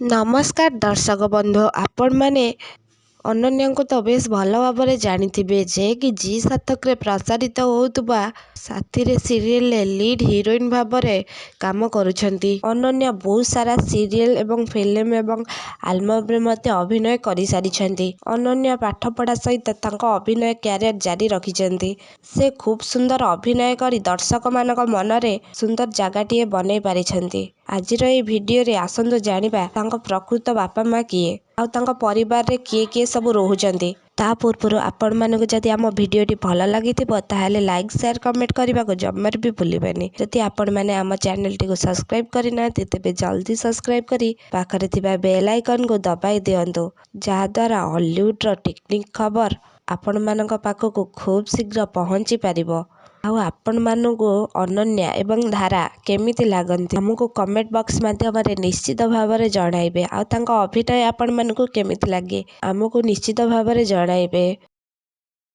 ନମସ୍କାର ଦର୍ଶକ ବନ୍ଧୁ, ଆପଣମାନେ ଅନନ୍ୟାଙ୍କୁ ତ ବେଶ ଭଲ ଭାବରେ ଜାଣିଥିବେ ଯେ କି ଜି ସାର୍ଥକରେ ପ୍ରସାରିତ ହେଉଥିବା ସାଥିରେ ସିରିଏଲରେ ଲିଡ୍ ହିରୋଇନ୍ ଭାବରେ କାମ କରୁଛନ୍ତି। ଅନନ୍ୟା ବହୁତ ସାରା ସିରିଏଲ ଏବଂ ଫିଲ୍ମ ଏବଂ ଆଲବମରେ ମଧ୍ୟ ଅଭିନୟ କରିସାରିଛନ୍ତି। ଅନନ୍ୟା ପାଠପଢ଼ା ସହିତ ତାଙ୍କ ଅଭିନୟ କ୍ୟାରିୟର ଜାରି ରଖିଛନ୍ତି। ସେ ଖୁବ୍ ସୁନ୍ଦର ଅଭିନୟ କରି ଦର୍ଶକମାନଙ୍କ ମନରେ ସୁନ୍ଦର ଜାଗାଟିଏ ବନେଇ ପାରିଛନ୍ତି। ଆଜିର ଏହି ଭିଡ଼ିଓରେ ଆସନ୍ତୁ ଜାଣିବା ତାଙ୍କ ପ୍ରକୃତ ବାପା ମା କିଏ ଆଉ ତାଙ୍କ ପରିବାରରେ କିଏ କିଏ ସବୁ ରହୁଛନ୍ତି। ତା ପୂର୍ବରୁ ଆପଣମାନଙ୍କୁ ଯଦି ଆମ ଭିଡ଼ିଓଟି ଭଲ ଲାଗିଥିବ, ତାହେଲେ ଲାଇକ୍, ସେୟାର, କମେଣ୍ଟ କରିବାକୁ ଜମାରୁ ବି ଭୁଲିବେନି। ଯଦି ଆପଣମାନେ ଆମ ଚ୍ୟାନେଲଟିକୁ ସବସ୍କ୍ରାଇବ୍ କରିନାହାନ୍ତି, ତେବେ ଜଲ୍ଦି ସବସ୍କ୍ରାଇବ୍ କରି ପାଖରେ ଥିବା ବେଲ୍ ଆଇକନ୍କୁ ଦବାଇ ଦିଅନ୍ତୁ, ଯାହାଦ୍ୱାରା ଅଲିଉଡ଼ର ଟିକ୍ନିକ୍ ଖବର ଆପଣମାନଙ୍କ ପାଖକୁ ଖୁବ୍ ଶୀଘ୍ର ପହଞ୍ଚି ପାରିବ। ଆଉ ଆପଣମାନଙ୍କୁ ଅନନ୍ୟା ଏବଂ ଧାରା କେମିତି ଲାଗନ୍ତି, ଆମକୁ କମେଣ୍ଟ ବକ୍ସ ମାଧ୍ୟମରେ ନିଶ୍ଚିତ ଭାବରେ ଜଣାଇବେ। ଆଉ ତାଙ୍କ ଅଭିନୟ ଆପଣମାନଙ୍କୁ କେମିତି ଲାଗେ, ଆମକୁ ନିଶ୍ଚିତ ଭାବରେ ଜଣାଇବେ।